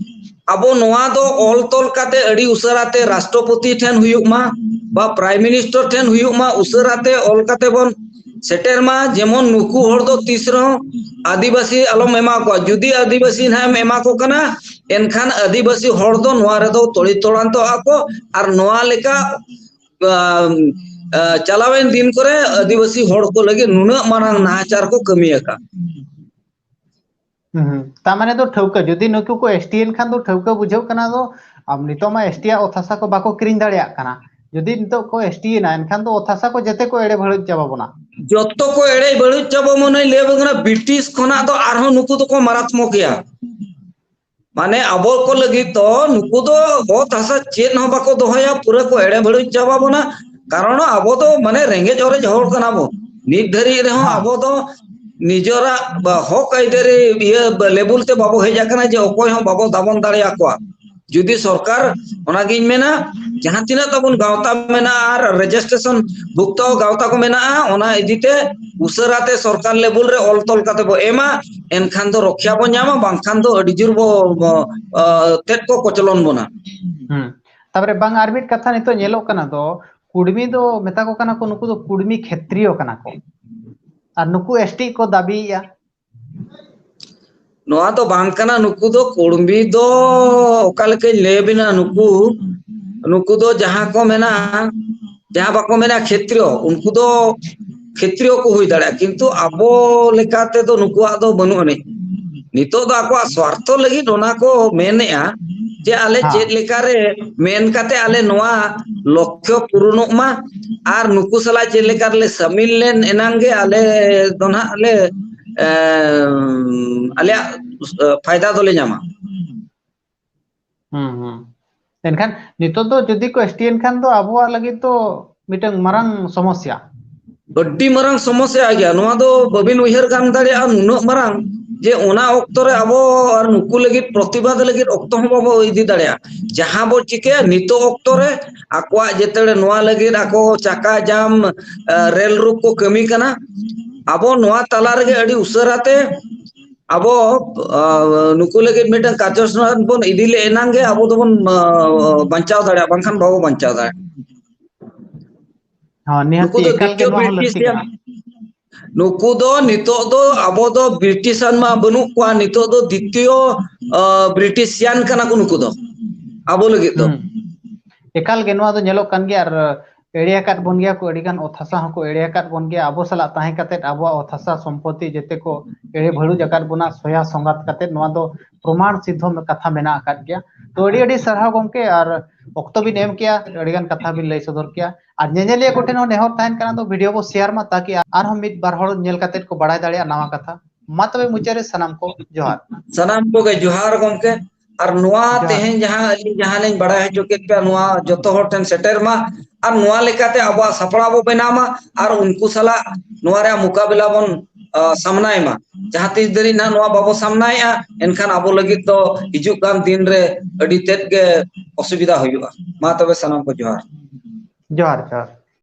ᱟᱵᱚ ᱱᱚᱣᱟ ᱫᱚ ᱚᱞ ᱛᱚᱞ ᱠᱟᱛᱮ ᱟᱹᱰᱤ ᱩᱥᱟᱹᱨᱟ ᱛᱮ ᱨᱟᱥᱴᱨᱚᱯᱚᱛᱤ ᱴᱷᱮᱱ ᱦᱩᱭᱩᱜ ᱢᱟ, ᱵᱟ ᱯᱨᱟᱭᱤᱢ ᱢᱤᱱᱤᱥᱴᱟᱨ ᱴᱷᱮᱱ ᱦᱩᱭᱩᱜ ᱢᱟ, ᱩᱥᱟᱹᱨᱟ ᱛᱮ ᱚᱞ ᱠᱟᱛᱮ ᱵᱚᱱ ᱥᱮᱴᱮᱨ ᱢᱟ, ᱡᱮᱢᱚᱱ ᱱᱩᱠᱩ ᱦᱚᱲ ᱫᱚ ᱛᱤᱥ ᱨᱮᱦᱚᱸ ᱟᱹᱫᱤᱵᱟᱹᱥᱤ ᱟᱞᱚᱢ ᱮᱢᱟ ᱠᱚᱣᱟ᱾ ᱡᱩᱫᱤ ᱟᱹᱫᱤᱵᱟᱹᱥᱤ ᱱᱟᱦᱟᱜ ᱮᱢ ᱮᱢᱟ ᱠᱚ ᱠᱟᱱᱟ, ᱮᱱᱠᱷᱟᱱ ᱟᱹᱫᱤᱵᱟᱹᱥᱤ ᱦᱚᱲ ᱫᱚ ᱱᱚᱣᱟ ᱨᱮᱫᱚ ᱛᱚᱲᱤ ᱛᱚᱲᱟᱱᱛᱚᱜᱼᱟ ᱠᱚ, ᱟᱨ ᱱᱚᱣᱟ ᱞᱮᱠᱟ, ᱟᱢ, ᱟ, ᱪᱟᱞᱟᱣᱮᱱ ᱫᱤᱱ ᱠᱚᱨᱮ ᱟᱹᱫᱤᱵᱟᱹᱥᱤ ᱦᱚᱲ ᱠᱚ ᱞᱟᱹᱜᱤᱫ ᱱᱩᱱᱟᱹᱜ ᱢᱟᱨᱟᱝ ᱱᱟᱦᱟᱪᱟᱨ ᱠᱚ ᱠᱟᱹᱢᱤ ᱟᱠᱟᱫ᱾ ᱦᱩᱸ, ᱦᱩᱸ᱾ ᱛᱟᱨ ᱢᱟᱱᱮ ᱫᱚ ᱴᱷᱟᱹᱣᱠᱟᱹ, ᱡᱩᱫᱤ ᱱᱩᱠᱩ ᱠᱚ ᱮᱥ ᱴᱤ ᱮᱱ ᱠᱷᱟᱱ ᱫᱚ ᱴᱷᱟᱹᱣᱠᱟᱹ ᱵᱩᱡᱷᱟᱹᱜ ᱠᱟᱱᱟ ᱫᱚ, ᱟᱢ, ᱱᱤᱛᱚᱜ ᱢᱟ ᱮᱥ ᱴᱤ ᱟᱜ ᱚᱛ ᱦᱟᱥᱟ ᱠᱚ ᱵᱟᱠᱚ ᱠᱤᱨᱤᱧ ᱫᱟᱲᱮᱭᱟᱜ ᱠᱟᱱᱟ᱾ ᱡᱩᱫᱤ ᱱᱤᱛᱚᱜ ᱠᱚ ᱮᱥ ᱴᱤ ᱮᱱᱟ, ᱮᱱᱠᱷᱟᱱ ᱫᱚ ᱚᱛ ᱦᱟᱥᱟ ᱠᱚ ᱡᱮᱛᱮ ᱠᱚ ᱮᱲᱮ ᱵᱷᱟᱹᱲᱩᱡ ᱪᱟᱵᱟ ᱵᱚᱱᱟ᱾ ᱡᱚᱛᱚ ᱠᱚ ᱮᱲᱮ ᱵᱷᱟᱹᱲᱩᱡ ᱪᱟᱵᱟ ᱵᱚᱱᱟᱭ ᱞᱟᱹᱭ ᱟᱵᱚᱱ ᱠᱟᱱᱟ, ᱵᱨᱤᱴᱤᱥ ᱠᱷᱚᱱᱟᱜ ᱫᱚ ᱟᱨᱦᱚᱸ ᱱᱩᱠᱩ ᱫᱚᱠᱚ ᱢᱟᱨᱟᱛᱢᱚ ᱜᱮᱭᱟ᱾ ᱢᱟᱱᱮ ᱟᱵᱚ ᱠᱚ ᱞᱟᱹᱜᱤᱫ ᱫᱚ ᱱᱩᱠᱩ ᱫᱚ ᱚᱛ ᱦᱟᱥᱟ ᱪᱮᱫ ᱦᱚᱸ ᱵᱟᱠᱚ ᱫᱚᱦᱚᱭᱟ, ᱯᱩᱨᱟᱹ ᱠᱚ ᱮᱲᱮ ᱵᱷᱟᱹᱲᱩᱡ ᱪᱟᱵᱟ ᱵᱚᱱᱟ᱾ ᱠᱟᱨᱚᱱ ᱟᱵᱚ ᱫᱚ ᱢᱟᱱᱮ ᱨᱮᱸᱜᱮᱡ ᱚᱨᱮᱡ ᱦᱚᱲ ᱠᱟᱱᱟ ᱵᱚᱱ᱾ ᱱᱤᱛ ᱫᱷᱟᱹᱨᱤᱡ ᱨᱮᱦᱚᱸ ᱦᱮᱸ᱾ ᱟᱵᱚ ᱫᱚ ᱱᱤᱡᱚᱨᱟᱜ ᱵᱟ-, ᱦᱚᱠ ᱟᱹᱭᱫᱟᱹᱨᱤ ᱤᱭᱟᱹ ᱵᱟ-, ᱞᱮᱵᱩᱞ ᱛᱮ ᱵᱟᱵᱚ ᱦᱮᱡ ᱟᱠᱟᱱᱟ ᱡᱮ ᱚᱠᱚᱭ ᱦᱚᱸ ᱵᱟᱵᱚ ᱫᱟᱵᱚᱱ ᱫᱟᱲᱮᱭᱟᱠᱚᱣᱟ᱾ ᱡᱩᱫᱤ ᱥᱚᱨᱠᱟᱨ, ᱚᱱᱟᱜᱤᱧ ᱢᱮᱱᱟ, ᱡᱟᱦᱟᱸ ᱛᱤᱱᱟᱹᱜ ᱛᱟᱵᱚᱱ ᱜᱟᱶᱛᱟ ᱢᱮᱱᱟᱜᱼᱟ ᱟᱨ registration ᱵᱷᱩᱠᱛᱚ ᱜᱟᱶᱛᱟ ᱠᱚ ᱢᱮᱱᱟᱜᱼᱟ, ᱚᱱᱟ ᱤᱫᱤ ᱛᱮ ᱩᱥᱟᱹᱨᱟ ᱛᱮ ᱥᱚᱨᱠᱟᱨ ᱞᱮᱵᱩᱞ ᱨᱮ ᱚᱞ ᱛᱚᱞ ᱠᱟᱛᱮ ᱵᱚ ᱮᱢᱟ, ᱮᱱᱠᱷᱟᱱ ᱫᱚ ᱨᱚᱠᱷᱭᱟ ᱵᱚ ᱧᱟᱢᱟ, ᱵᱟᱝᱠᱷᱟᱱ ᱫᱚ ᱟᱹᱰᱤ ᱡᱳᱨ ᱵᱚ, ᱵᱚ, ᱟ, ᱛᱮᱫ ᱠᱚ ᱠᱚᱪᱞᱚᱱ ᱵᱚᱱᱟ᱾ ᱦᱩᱸ᱾ ᱛᱟᱯᱚᱨᱮ ᱵᱟᱝ, ᱟᱨ ᱢᱤᱫ ᱠᱟᱛᱷᱟ ᱱᱤᱛᱚᱜ ᱧᱮᱞᱚᱜ ᱠᱟᱱᱟ ᱫᱚ, ᱠᱩᱲᱢᱤ ᱫᱚ ᱢᱮᱛᱟ ᱠᱚ ᱠᱟᱱᱟ ᱠᱚ, ᱱᱩᱠᱩ ᱫᱚ ᱠᱩᱲᱢᱤ ᱠᱷᱮᱛᱨᱤᱭᱚ ᱠᱟᱱᱟ ᱠᱚ, ᱟᱨ ᱱᱩᱠᱩ S T ᱠᱚ ᱫᱟᱹᱵᱤᱭᱮᱫᱼᱟ᱾ ᱱᱚᱣᱟ ᱫᱚ ᱵᱟᱝ ᱠᱟᱱᱟ, ᱱᱩᱠᱩ ᱫᱚ ᱠᱩᱲᱢᱤ ᱫᱚ ᱚᱠᱟ ᱞᱮᱠᱟᱧ ᱞᱟᱹᱭ ᱟᱵᱤᱱᱟ, ᱱᱩᱠᱩ, ᱱᱩᱠᱩ ᱫᱚ ᱡᱟᱦᱟᱸ ᱠᱚ ᱢᱮᱱᱟ, ᱡᱟᱦᱟᱸ ᱵᱟᱠᱚ ᱢᱮᱱᱟ ᱠᱷᱮᱛᱨᱤᱭᱚ, ᱩᱱᱠᱩ ᱫᱚ ᱠᱷᱮᱛᱨᱤᱭᱚ ᱠᱚ ᱦᱩᱭ ᱫᱟᱲᱮᱭᱟᱜᱼᱟ, ᱠᱤᱱᱛᱩ ᱟᱵᱚ ᱞᱮᱠᱟ ᱛᱮᱫᱚ ᱱᱩᱠᱩᱣᱟᱜ ᱫᱚ ᱵᱟᱹᱱᱩᱜ ᱟᱹᱱᱤᱡ᱾ ᱱᱤᱛᱚᱜ ᱫᱚ ᱟᱠᱚᱣᱟᱜ ᱥᱣᱟᱨᱛᱷᱚ ᱞᱟᱹᱜᱤᱫ ᱚᱱᱟ ᱠᱚ ᱢᱮᱱᱮᱜᱼᱟ ᱡᱮ ᱟᱞᱮ ᱦᱮᱸ᱾ ᱪᱮᱫ ᱞᱮᱠᱟᱨᱮ ᱢᱮᱱ ᱠᱟᱛᱮ ᱟᱞᱮ ᱱᱚᱣᱟ ᱞᱚᱠᱠᱷᱚ ᱯᱩᱨᱩᱱᱚᱜ ᱢᱟ, ᱟᱨ ᱱᱩᱠᱩ ᱥᱟᱞᱟᱜ ᱪᱮᱫ ᱞᱮᱠᱟ ᱨᱮᱞᱮ ᱥᱟᱹᱢᱤᱞ ᱞᱮᱱ ᱮᱱᱟᱝ ᱜᱮ ᱟᱞᱮ ᱫᱚ ᱱᱟᱦᱟᱜ ᱞᱮ, ᱮᱸ, ᱟᱞᱮᱭᱟᱜ ᱯᱷᱟᱭᱫᱟ ᱫᱚᱞᱮ ᱧᱟᱢᱟ᱾ ᱦᱩᱸ, ᱦᱩᱸ᱾ ᱮᱱᱠᱷᱟᱱ ᱱᱤᱛᱚᱜ ᱫᱚ ᱡᱩᱫᱤ ᱠᱚ S T ᱮᱱ ᱠᱷᱟᱱ ᱫᱚ ᱟᱵᱚᱣᱟᱜ ᱞᱟᱹᱜᱤᱫ ᱫᱚ ᱢᱤᱫᱴᱟᱝ ᱢᱟᱨᱟᱝ ᱥᱚᱢᱚᱥᱥᱟ᱾ ᱟᱹᱰᱤ ᱢᱟᱨᱟᱝ ᱥᱚᱢᱚᱥᱥᱟ ᱜᱮᱭᱟ᱾ ᱱᱚᱣᱟ ᱫᱚ ᱵᱟᱹᱵᱤᱱ ᱩᱭᱦᱟᱹᱨ ᱜᱟᱱ ᱫᱟᱲᱮᱭᱟᱜᱼᱟ, ᱱᱩᱱᱟᱹᱜ ᱢᱟᱨᱟᱝ, ᱡᱮ ᱚᱱᱟ ᱚᱠᱛᱚ ᱨᱮ ᱟᱵᱚ ᱟᱨ ᱱᱩᱠᱩ ᱞᱟᱹᱜᱤᱫ ᱯᱨᱚᱛᱤᱵᱟᱫ ᱞᱟᱹᱜᱤᱫ ᱚᱠᱛᱚ ᱦᱚᱸ ᱵᱟᱵᱚ ᱤᱫᱤ ᱫᱟᱲᱮᱭᱟᱜᱼᱟ᱾ ᱡᱟᱦᱟᱸ ᱵᱚ ᱪᱤᱠᱟᱹᱭᱟ, ᱱᱤᱛᱚᱜ ᱚᱠᱛᱚ ᱨᱮ ᱟᱠᱚᱣᱟᱜ ᱡᱮᱛᱮ ᱱᱚᱣᱟ ᱞᱟᱹᱜᱤᱫ ᱟᱠᱚ ᱪᱟᱠᱟ ᱡᱟᱢ, ᱮ, ᱨᱮᱞ ᱨᱳᱠ ᱠᱚ ᱠᱟᱹᱢᱤ ᱠᱟᱱᱟ, ᱟᱵᱚ ᱱᱚᱣᱟ ᱛᱟᱞᱟ ᱨᱮᱜᱮ ᱟᱹᱰᱤ ᱩᱥᱟᱹᱨᱟ ᱛᱮ ᱟᱵᱚ, ᱟ, ᱱᱩᱠᱩ ᱞᱟᱹᱜᱤᱫ ᱢᱤᱫᱴᱟᱝ ᱠᱟᱨᱡᱚᱥᱩᱪᱤ ᱵᱚᱱ ᱤᱫᱤ ᱞᱮ ᱮᱱᱟᱝ ᱜᱮ ᱟᱵᱚ ᱫᱚᱵᱚᱱ, ᱟ, ᱵᱟᱧᱪᱟᱣ ᱫᱟᱲᱮᱭᱟᱜᱼᱟ, ᱵᱟᱝᱠᱷᱟᱱ ᱵᱟᱵᱚ ᱵᱟᱧᱪᱟᱣ ᱫᱟᱲᱮᱭᱟᱜᱼᱟ᱾ ᱦᱚᱸ, ᱱᱤᱦᱟᱹᱛ ᱱᱩᱠᱩ ᱫᱚ ᱮᱠᱟᱞ ᱜᱮ ᱫᱤᱛᱤᱭᱚ ᱱᱚᱣᱟ ᱦᱚᱸ ᱞᱟᱹᱠᱛᱤ ᱵᱨᱤᱴᱤᱥᱤᱭᱟᱱ, ᱠᱟᱱᱟ᱾ ᱱᱩᱠᱩ ᱫᱚ ᱱᱤᱛᱚᱜ ᱫᱚ ᱟᱵᱚ ᱫᱚ ᱵᱨᱤᱴᱤᱥᱟᱱ ᱢᱟ ᱵᱟᱹᱱᱩᱜ ᱠᱚᱣᱟ, ᱱᱤᱛᱚᱜ ᱫᱚ ᱫᱤᱛᱤᱭᱚ, ᱟ, ᱵᱨᱤᱴᱤᱥᱤᱭᱟᱱ ᱠᱟᱱᱟ ᱠᱚ ᱱᱩᱠᱩ ᱫᱚ, ᱟᱵᱚ ᱞᱟᱹᱜᱤᱫ ᱫᱚ᱾ ᱦᱩᱸ᱾ ᱮᱠᱟᱞ ᱜᱮ ᱱᱚᱣᱟ ᱫᱚ ᱧᱮᱞᱚᱜ ᱠᱟᱱ ᱜᱮᱭᱟ, ᱟᱨ ᱮᱲᱮ ᱟᱠᱟᱫ ᱵᱚᱱ ᱜᱮᱭᱟ ᱠᱚ, ᱟᱹᱰᱤ ᱜᱟᱱ ᱚᱛ ᱦᱟᱥᱟ ᱦᱚᱸᱠᱚ ᱮᱲᱮ ᱟᱠᱟᱫ ᱵᱚᱱ ᱜᱮᱭᱟ᱾ ᱟᱵᱚ ᱥᱟᱞᱟᱜ ᱛᱟᱦᱮᱸ ᱠᱟᱛᱮᱫ ᱟᱵᱚᱣᱟᱜ ᱚᱛ ᱦᱟᱥᱟ ᱥᱚᱢᱯᱚᱛᱤ ᱡᱮᱛᱮ ᱠᱚ ᱮᱲᱮ ᱵᱷᱟᱹᱲᱩᱡ ᱟᱠᱟᱫ ᱵᱚᱱᱟ, ᱥᱚᱭᱟ ᱥᱚᱸᱜᱟᱛ ᱠᱟᱛᱮᱫ ᱱᱚᱣᱟ ᱫᱚ ᱯᱨᱚᱢᱟᱬ ᱥᱤᱫᱽᱫᱷᱚ ᱠᱟᱛᱷᱟ ᱢᱮᱱᱟᱜ ᱟᱠᱟᱫ ᱜᱮᱭᱟ᱾ ᱛᱚ ᱟᱹᱰᱤ ᱟᱹᱰᱤ ᱥᱟᱨᱦᱟᱣ ᱜᱚᱢᱠᱮ, ᱟᱨ ᱚᱠᱛᱚ ᱵᱤᱱ ᱮᱢ ᱠᱮᱜᱼᱟ, ᱟᱹᱰᱤ ᱜᱟᱱ ᱠᱟᱛᱷᱟ ᱵᱤᱱ ᱞᱟᱹᱭ ᱥᱚᱫᱚᱨ ᱠᱮᱜᱼᱟ᱾ ᱟᱨ ᱧᱮᱧᱮᱞᱤᱭᱟᱹ ᱠᱚᱴᱷᱮᱱ ᱦᱚᱸ ᱱᱮᱦᱚᱨ ᱛᱟᱦᱮᱱ ᱠᱟᱱᱟ, ᱫᱚ video ᱵᱚ share ᱢᱟ, ᱛᱟᱠᱤ ᱟᱨᱦᱚᱸ ᱢᱤᱫ ᱵᱟᱨ ᱦᱚᱲ ᱧᱮᱞ ᱠᱟᱛᱮᱫ ᱠᱚ ᱵᱟᱲᱟᱭ ᱫᱟᱲᱮᱭᱟᱜᱼᱟ ᱱᱟᱣᱟ ᱠᱟᱛᱷᱟ᱾ ᱢᱟ ᱛᱚᱵᱮ ᱢᱩᱪᱟᱹᱫ ᱨᱮ ᱥᱟᱱᱟᱢ ᱠᱚ ᱡᱚᱦᱟᱨ᱾ ᱥᱟᱱᱟᱢ ᱠᱚᱜᱮ ᱡᱚᱦᱟᱨ ᱜᱚᱢᱠᱮ᱾ ᱟᱨ ᱱᱚᱣᱟ ᱡᱚᱦᱟᱨ᱾ ᱛᱮᱦᱮᱧ ᱡᱟᱦᱟᱸ ᱟᱹᱞᱤᱧ ᱡᱟᱦᱟᱸ ᱞᱤᱧ ᱵᱟᱲᱟᱭ ᱦᱚᱪᱚ ᱠᱮᱫ ᱯᱮᱭᱟ, ᱱᱚᱣᱟ ᱡᱚᱛᱚ ᱦᱚᱲ ᱴᱷᱮᱱ ᱥᱮᱴᱮᱨ ᱢᱟ, ᱟᱨ ᱱᱚᱣᱟ ᱞᱮᱠᱟᱛᱮ ᱟᱵᱚᱣᱟᱜ ᱥᱟᱯᱲᱟᱣ ᱵᱚ ᱵᱮᱱᱟᱣ ᱢᱟ, ᱟᱨ ᱩᱱᱠᱩ ᱥᱟᱞᱟᱜ ᱱᱚᱣᱟ ᱨᱮᱭᱟᱜ ᱢᱚᱠᱟᱵᱤᱞᱟ ᱵᱚᱱ ᱥᱟᱢᱱᱟᱭ ᱢᱟ᱾ ᱡᱟᱦᱟᱸ ᱛᱤᱥ ᱫᱷᱟᱹᱨᱤᱡ ᱱᱟᱦᱟᱜ ᱱᱚᱣᱟ ᱵᱟᱵᱚ ᱥᱟᱢᱱᱟᱭᱮᱜᱼᱟ, ᱮᱱᱠᱷᱟᱱ ᱟᱵᱚ ᱞᱟᱹᱜᱤᱫ ᱫᱚ ᱦᱤᱡᱩᱜ ᱠᱟᱱ ᱫᱤᱱ ᱨᱮ ᱟᱹᱰᱤ ᱛᱮᱫ ᱜᱮ ᱚᱥᱩᱵᱤᱫᱷᱟ ᱦᱩᱭᱩᱜᱼᱟ᱾ ᱢᱟ ᱛᱚᱵᱮ ᱥᱟᱱᱟᱢ ᱠᱚ ᱡᱚᱦᱟᱨ᱾ ᱡᱚᱦᱟᱨ, ᱡᱚᱦᱟᱨ᱾